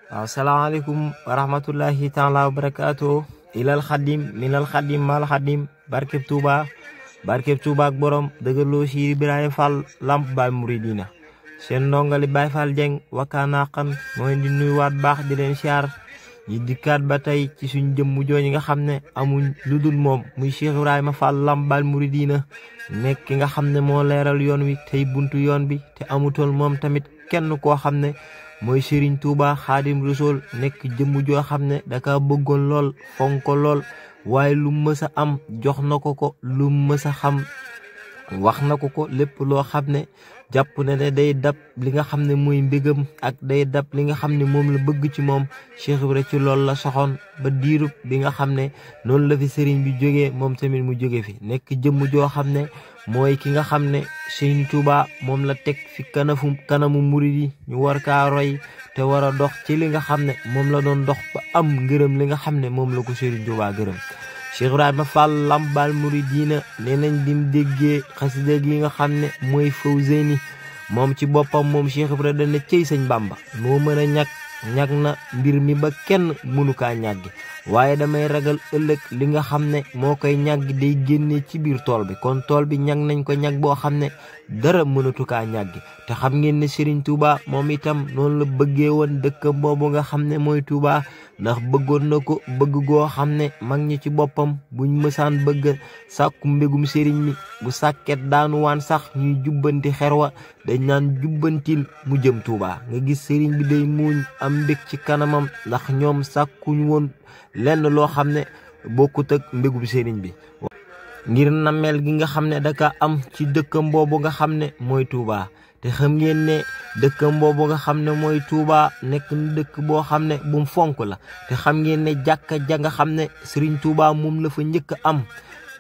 Assalamualaikum warahmatullahi taala wabarakatuh. Ilal khadim minal khadim mal khadim barkeb Touba ak borom deugerlo ci Ibrahima Fall Lamp Baay Mouridina sen ndongali Baay Fall Jeng wakana xam moy di nuyuwaat bax di len siar yi dikkat ba tay ci suñu jëm jooñi nga xamne amuñ ludul mom muy Cheikh Ibrahima Fall Lamp Baay Mouridina nek ki nga xamne mo leral yoon wi tay buntu yoon bi te amutol mom tamit kenn ko xamne moy Serigne Touba Khadim Rasoul nek jëm jo xamne da ka bëggon lol fonko lol waye lu mësa am jox nako ko lu mësa xam wax nako ko lepp lo xamne japp ne day dab li nga xamne moy mbégam ak day dab li nga xamne mom la bëgg ci mom Cheikh Ibra ci lol la soxon ba diirup bi nga xamne non la fi serigne bi joggé mom tamit mu joggé fi nek jëm jo xamne moy ki nga xamne Serigne Touba mom la tek fi kanamu mouride ñu war ka roy te wara dox ci li nga xamne mom la doon dox ba am ngeureum li nga xamne mom la ko Serigne Touba geureum Cheikh Ibrahima Fall Lamp Baay Mouridina nenañ dim déggé xassida gi nga xamne moy Fawzeyni mom ci bopam mom Cheikh Ibrahima dana cey Sëñ Bamba mo meuna ñak na mbir mi ba kenn mënu ka ñaggi waye damay ragal ëlëk li nga xamne mo koy ñaggi day génné ci biir tool bi kon tool bi ñag nañ ko ñag bo xamne dara mënatu ka ñaggi te xam ngeen ne Serigne Touba mom itam non la bëggé won dëkk bobu nga xamne moy Touba ndax bëggon nako bëgg go xamne mag ñi ci bopam buñ mësaan bëgg sakku mbégum Serigne mi bu sàkket daanu waan sax ñuy jubbanti xerwa dañ naan jubbantil mu jëm Touba nga gis Serigne bi day muñ am mbég ci kanamam ndax ñoom sàkkuñ woon lenn loo xamne bokut ak mbégum Serigne bi ngir namel gi nga xamne da ka am ci dëkkam bobu nga xamne moy Touba te xam ngeen ne dëkkam bobu nga xamne moy Touba nek dëkk bo xamne bu fonk la te xam ngeen ne jakka ja nga xamne Serigne Touba mum la fa ñëk am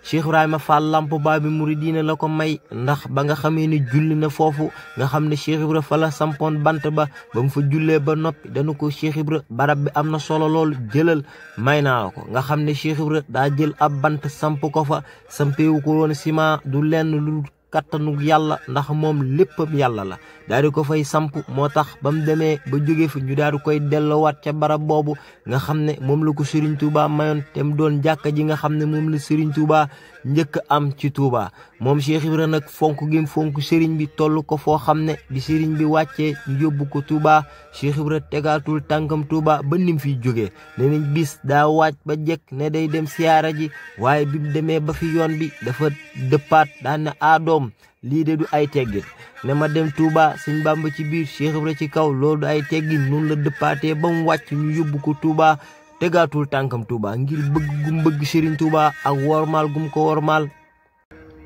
Cheikh Ibrahima Fall Lamp Baay Mouridina la ko may ndax ba nga xamé ni julli na fofu nga xamné Cheikh Ibra fa la sampon bant ba bam fa jullé ba nopi dañu ko Cheikh Ibra barab bi amna solo lol jëlal mayna ko nga xamné Cheikh Ibra da jël ab bant samp ko fa sampéwu ko won ciment du lenn lu kattanu yalla ndax mom leppam yalla la daal ko fay samp motax bam démé ba joggé fi ñu daal koy dello wat ca barab bobu nga xamné mom la ko Serigne Touba mayon tem doon jakka ji nga xamné mom la Serigne Touba ñëk am ci Touba mom Cheikh Ibra nak fonku gi fonku Serigne bi tollu ko fo xamné bi Serigne bi wàccé ñu yobbu ko Touba Cheikh Ibra tégatul tankam Touba ba nim fi joggé nenañ bis da wacc ba jek né day dem siara ji waye bi démé ba fi yoon bi dafa deppat da na adom li de du ay teggin ne ma dem Touba Sëñ Bamba ci biir Cheikh Ibra ci kaw loolu ay teggin non la deppaté bam wacc ñu yobbu ko Touba tegatul tankam Touba ngir bëgg gum bëgg Serigne Touba ak wormal gum ko wormal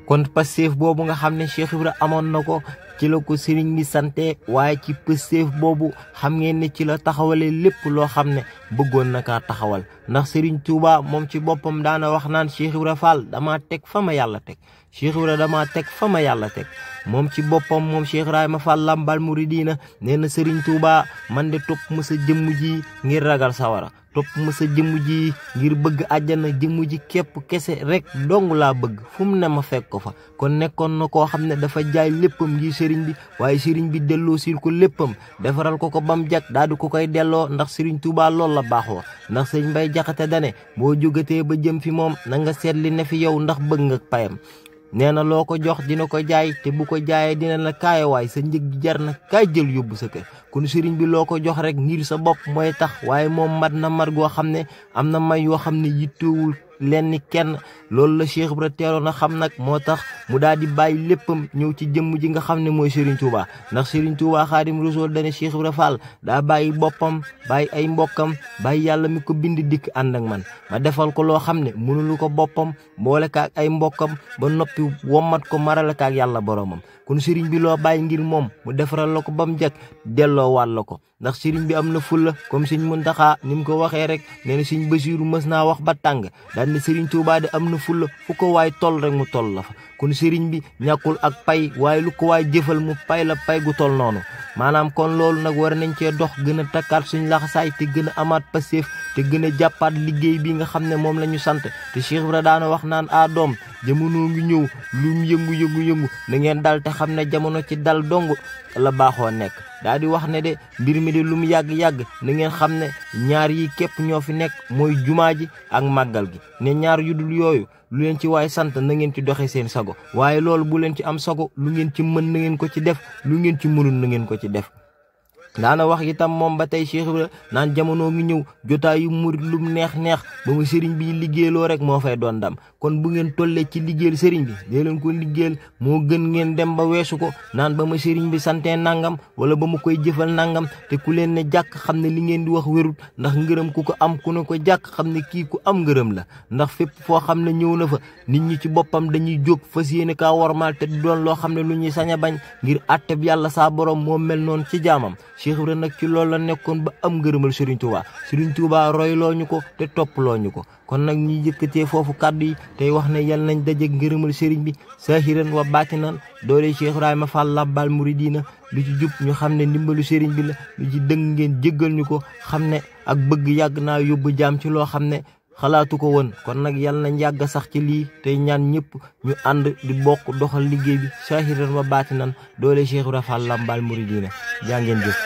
kon passef bobu nga xamne Cheikh Ibra amon nako ci la ko Serigne bi santé waye ci passef bobu xam ngeen ne ci la taxawalé lepp lo xamne bëggon naka taxawal ndax Serigne Touba mom ci bopam daana wax naan Cheikh Ibra Fall dama tek fama yalla tek Cheikh Ibra dama tek fama yalla tek mom ci bopam mom Cheikh Ibrahima Fall Lamp Baay Mouridina neena Serigne Touba man de top ma sa jëm ji ngir ragal sawara top ma sa jëm ji ngir bëgg aljana jëm ji képp kese rek dong la bëgg fum ne ma fekk ko fa kon nekkon na ko xamne dafa jaay leppam gi Serigne bi waye Serigne bi dello sil ko leppam defaral ko bam jak daadu ko koy dello ndax Serigne Touba lool la baxo ndax Serigne Mbay Jaxate dane bo joggate ba jëm fi mom na nga sét li ne fi yow ndax bëgg nga payam neena loko jox dina ko jaay te bu ko jaayé dina la kaay way sa njëg jar na kay jël yobbu sa kër kun Serigne bi loko jox rek ngir sa bop moy tax waye mom mat na mar go xamne amna may yo xamne yittewul lenn kenn loolu la Cheikh Ibra teeloon na xam nak motax mu daal di bayyi leppam ñew ci jëm ji nga xamne moy Serigne Touba ndax Serigne Touba Khadim Rasoul dane Cheikh Ibra Fall da bayyi bopam bayyi ay mbokam bayyi yalla mi ko bind dik and ak man ma defal ko lo xamne mënulu ko bopam boole ka ak ay mbokam ba nopi womat ko maral ka ak yalla boromam kon Serigne bi lo bayyi ngir mom mu defaral lako bam jak delo wal lako ndax Serigne bi amna fulla comme Serigne Mountakha nim ko waxe rek neena Serigne Bassirou mësna wax ba tang dal ni Serigne Touba de amna fulla fu ko way toll rek mu toll la fa kon Serigne bi ñakul ak pay waye lu ko way jëfal mu pay la pay gu toll nonu manam kon loolu nak war nañ ci dox gëna takkat suñ laxasaay te gëna amaat passif te gën a jàppaat liggéey bi nga xam ne moom la ñu sant te Cheikh Ibra daana wax naan doom jamono ngi ñëw lum yëngu na ngeen dal te xam ne jamono ci dal dong la baaxoo nekk daa di wax ne de mbir mi de lu mu yàgg-yàgg na ngeen xam ne ñaar yi képp ñoo fi nekk mooy jumaa ji ak màggal gi ne ñaar yu dul yooyu lu leen ci waay sant na ngeen ci doxe seen sago waaye loolu bu leen ci am sago lu ngeen ci mën na ngeen ko ci def lu ngeen ci mënul na ngeen ko ci def daana wax itam moom ba tey Cheikh Ibra naan jamono ngi ñëw jotaayu murit lum neex ba mu sëriñ bi liggéeyloo rek moo fay doon ndam kon bu ngeen tollee ci liggéeyal sëriñ bi dee leen ko liggéeyal moo gën ngeen dem ba weesu ko naan ba ma sëriñ bi santee nangam wala ba ma koy jëfal nangam te ku leen ne jàkk xam ne li ngeen di wax wérut ndax ngërëm ku ko am ku ne ko jàkk xam ne kii ku am ngërëm la ndax fépp foo xam ne ñëw na fa nit ñi ci boppam dañuy jóg fas yéene kaa wormaal te doon loo xam ne lu ñuy sañ a bañ ngir àtteb yàlla saa borom moo mel noonu ci jaamam Cheikh Ibra nag ci loolu la nekkoon ba am ngërëmal Serigne Touba royloo ñu ko te topploo ñu ko kon nag ñi yëkkatee foofu kàddu yi tey wax ne yal nañ dajeek ngërëmal Serigne bi saahiran wa baatinan doole Cheikh Ibrahima Fall Lambaal Mouridina lu ci jub ñu xam ne ndimbalu Serigne bi la lu ci dëng ngeen jéggal ñu ko xam ne ak bëgg yàgg naa yóbbu jaam ci loo xam ne xalaatu ko woon kon nag yal nañ yàgg sax ci lii tey ñaan ñëpp ñu ànd di bokk doxal liggéey bi saahiran wa baatinan doole Cheikh Ibrahima Fall Lambaal Mouridina jaa ngeen jëf